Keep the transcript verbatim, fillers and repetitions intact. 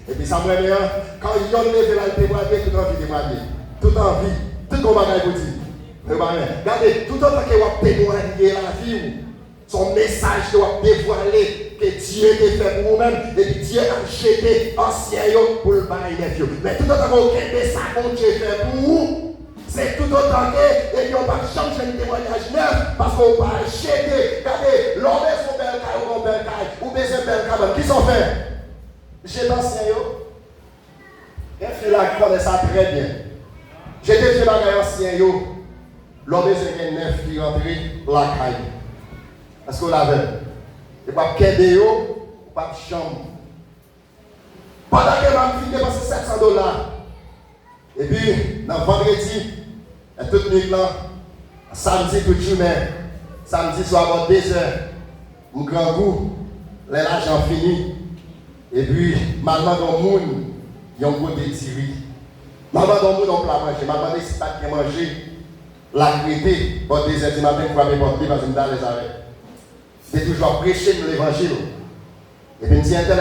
Epi sa m renmen an, kan yonn leve l al temwaye, tout anvi temwaye. Tout anvi, tout gon bagay pou di. Men yo pa renmen. Gade, toutotan ke w ap temwaye lavi w, se yon mesaj ke w ap devwale, ke Dye te fè pou ou menm, epi Dye ap jete ansyen yo pou l bay nèf yo. Men toutotan ke w kenbe sa Bondye fè pou ou, se toutotan ke, epi w p ap janm jwenn temwayaj nèf, paske w pa jete. Gade, lè w bezwen yon bèl kay, ou gen yon bèl kay, ou bezwen bèl kabann, kisa w fè? Jete ansyen yo. Gen fi la ki konnen sa trè byen. Jete vye bagay ansyen yo. Lè w bezwen gen nèf ki rantre lakay. Èske w la avè m? E w ap kenbe yo, ou p ap janm. Pandan ke m ap fin depanse sèt san dola. Epi, nan vandredi, e tout nwit lan, samdi tout jounen, samdi swa bò dezè, m grangou, lè lajan fini, epi m al mande yon moun yon kote diri. M al mande yon moun yon pla manje, m al mande si pa t gen manje, l ap rete, bò dezè di maten, m frape pòt li, paske m t alèz avè l. M te toujou ap preche m levanjil. Epi m di entèl